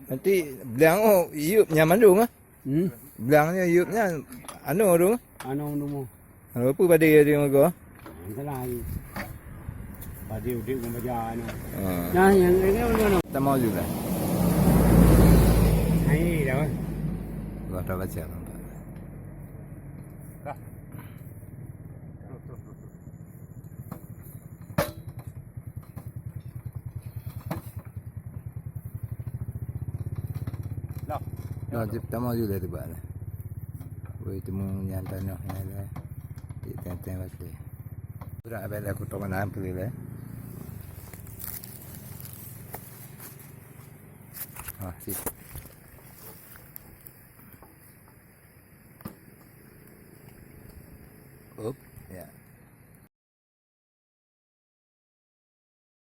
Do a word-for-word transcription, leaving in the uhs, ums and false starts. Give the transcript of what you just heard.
Nanti bilang, oh, yup nyan mandum ah. Hmm? Bilang nyan yup nyan anu tu. Anu tu. Anu apa pada dia tengok kau? Salah. Pada udik membaca anu. Ha. Nah, yang ini anu. Tak mau juga. Nah, ini dah. Gua dah baca nampak. Dah. Lah. Lah, cit tamah ju lé tibak lah. Woi, temu nyan tanoh nyan lah. Cit teng-teng batée. Udah abang dah kutok malam kali lah. Ah, sip. Up, ya.